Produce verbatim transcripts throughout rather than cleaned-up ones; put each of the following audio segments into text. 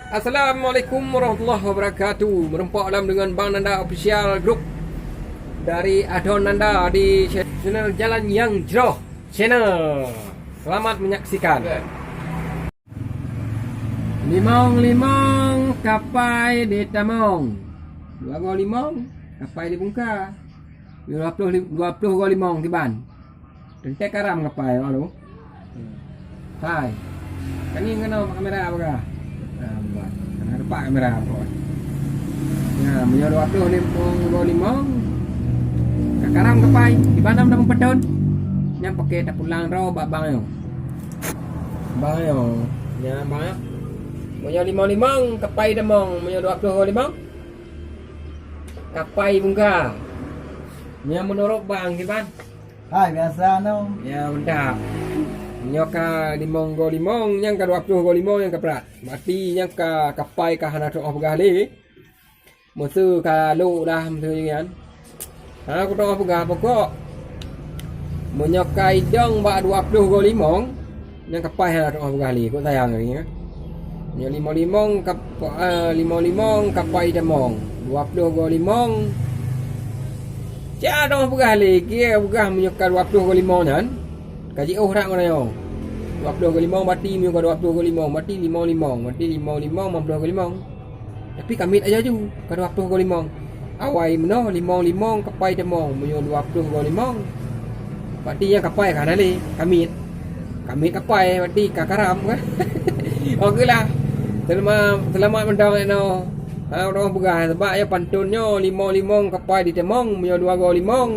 Assalamualaikum warahmatullahi wabarakatuh. Meureumpok lom deungon Bang Nanda Official Group dari Adon Nanda di channel Jalan Nyang Jroh Channel. Selamat menyaksikan. Limong-limong kapai di tamong. Dua goe limong kapai di bungka. Dua ploh li-, dua ploh goe limong kiban. Teuntèe karam kapai lalu. Hai. Kani ngon kamera apa kah? Nampak. Nah, nampak kamera apa? Nah, meunyoe dua ploh limong goe limong. Ka karam kapai. Kiban nam dalam peton. Nyang pakai tapulang droe bak bang nyoe. Bang nyoe. Nya bang nyoe. Meunyoe limong-limong kapai tamong, meunyoe dua ploh goe limong kapai bungka. Nya meunurot bang kiban? Hai, biasa no. Ya, mantap. Nyoe ka limong goe limong, nyang ka dua ploh goe limong nyang ka prat. Berarti nyang ka kapai ka hana teuoh peugah lé. Meuseu ka lhok dah meuseu nyan. Ha, kutoh peugah pokok. Meunyoe ka idong bak dua ploh goe limong, nyang kapai hana teuoh peugah lé, kok sayang lagèe nyan. Meunyoe limong-limong kap-, eh, limong-limong kapai tamong, dua ploh goe limong. Cak teuoh peugah lé, kira peugah meunyoe ka dua ploh goe limong nyan, ka jiôh that ngon nyoe. Dua ploh goe limong, berarti meunyoe ka dua ploh goe limong, berarti limong-limong, berarti limong-limong, limong ploh goe limong. Tapi kamiet aja ju, ka dua ploh goe limong. Awai meunoe limong-limong kapai tamong, meunyoe dua ploh goe limong. Berarti nyang kapai ka hana lé, kamiet. Kamiet kapai, berarti ka karam kan? Oke lah. Selamat, selamat mantong eno. Ha, ureueng peugah, sebab ya pantun nyoe limong-limong kapai di tamong, meunyoe dua goe limong.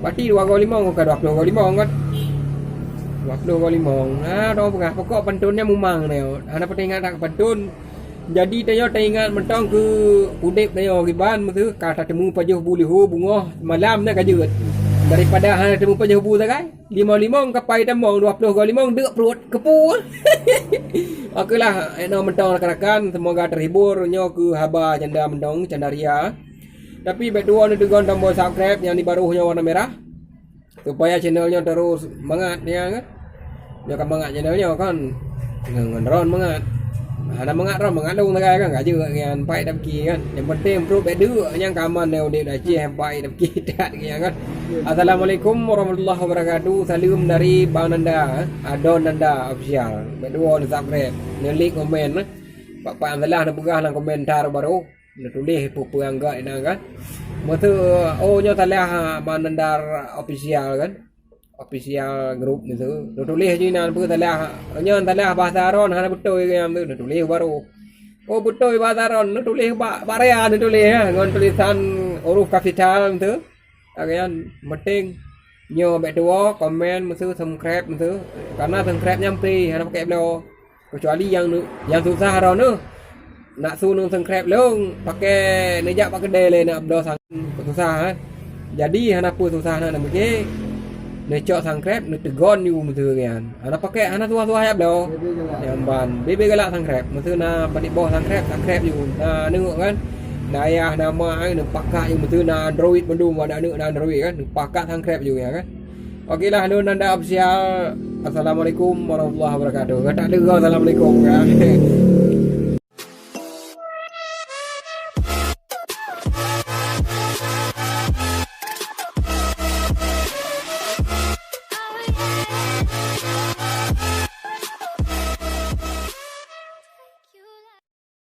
Berarti dua goe limong, bukan dua ploh goe limong kan? Dua ploh goe limong. Ha, ureueng peugah, pokok pantun nyan mumang nyoe. Hana peuingat that pantun. Jadi tanyoe taingat mantong keu udép tanyoe kiban meuseu ka tateumé pajoh bu leuhô beungoh malam na ka jeuet. Daripada hana tateumé pajoh bu sagai, limong-limong kapai tamong, dua ploh goe limong deuk pruet keupeue. Oke lah, eno mantong rakan-rakan, semoga terhibur nyoe keu haba canda mantong, canda ria. Tapi bèk tuwoe neuteugon tombol subscribe nyang di baroh nyoe warna merah. Supaya channel nyoe terus mangat, ya kan? Nyoe ka mangat channel nyoe kan. Ngon droen mangat. Hana mangat droen, mangat lôn sagai kan. Ka jeuet nyan, pai tapike kan. Yang penting pruet bèk deuk nyang ka aman dan udép di Aceh, pai tapike that nyan kan. Assalamualaikum warahmatullahi wabarakatuh. Salam dari Bang Nanda, Adon Nanda Official. Bèk tuwoe neusubscribe, neulik komen. Pak-pak nyang salah neupeugah lam komentar baroh. Neutuléh peue-peue nyang gèt inan kan. Meuseu, oh, nyoe salah, ha, Manandar Official kan. Official Group meuseu. Neutuléh jih inan peue salah. Nyoe salah bahasa droen hana beutôi nyan tu. Neutuléh baroh. Oh, beutôi bahasa droen. Neutuléh bak, bak raya neutuléh, ya. Ngon tulisan huruf kapital meuseu. Lagèe nyan, penting. Nyoe bèk tuwoe, komen meuseu, subscribe meuseu. Karena subscribe nyan free, hana pakai bloe. Kecuali nyang nu-, nyang susah droeneuh. Nak su neusubscribe lôn, pakai neujak bak keudè lé nak bloe sang-, susah, eh. Jadi, hana peue susah na neumike. Neucok subscribe, neuteugon ju meuseu nyan. Hana pakai, hana susah-susah jak bloe. Nyan ban. Bebe galak subscribe. Meuseu na padit boh subscribe, subscribe ju. Na aneuk kan. Na ayah, na mak, eh, neupakat ju meuseu na Android mandum, aneuk na Android kan. Neupakat subscribe ju nyan kan. Oke lah, lôn Nanda Official. Assalamualaikum warahmatullahi wabarakatuh. Gata deuh, assalamualaikum kan.